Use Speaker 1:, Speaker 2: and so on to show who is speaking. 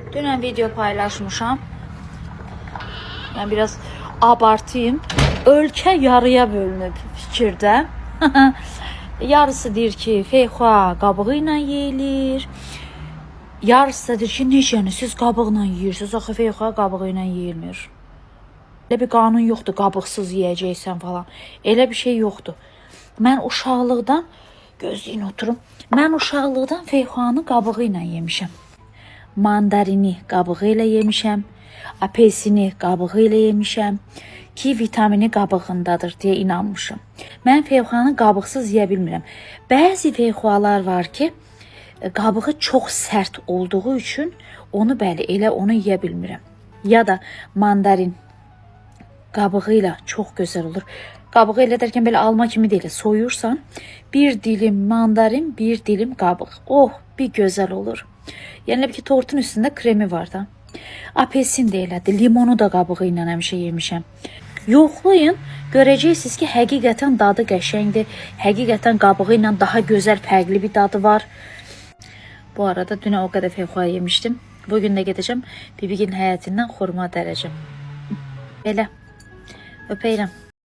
Speaker 1: Dünən video paylaşmışam. Yəni biraz abartayım. Ölkə yarıya bölünüb fikirdə. Yarısı deyir ki, feyxua qabığı ilə yeyilir. Yarısı da deyir ki, necə yəni siz qabıqla yeyirsiniz? Axı feyxua qabığı ilə yeyilmir. Elə bir qanun yoxdur, qabıqsız yeyəcəksən falan. Elə bir şey yoxdur. Mən uşaqlıqdan gözləyin oturum. Mən uşaqlıqdan feyxuanı qabığı ilə yemişəm. Mandarini qabığı ilə yemişəm. Apelsini qabığı ilə yemişəm. Ki vitamini qabığındadır deyə inanmışam. Mən feyxuanı qabıqsız yeyə bilmirəm. Bəzi feyxualar var ki, qabığı çox sərt olduğu üçün onu bəli elə onu yeyə bilmirəm. Ya da mandarin qabığı ilə çox gözəl olur. Qabığı elə dərkən belə alma kimi deyil, soyursan, bir dilim mandarin, bir dilim qabıq. Oh, bir gözəl olur. Yəni elə bil ki, tortun üstündə kremi var da. Apelsin də elədir, limonu da qabığı ilə həmişə yemişəm. Yoxlayın, görəcəksiniz ki, həqiqətən dadı qəşəngdir. Həqiqətən qabığı ilə daha gözəl, fərqli bir dadı var. Bu arada dünən o qədər feyxua yemişdim. Bugün də gedəcəm Bibigilin həyətindən xurma dərəcəm. Belə. Öpeyirəm.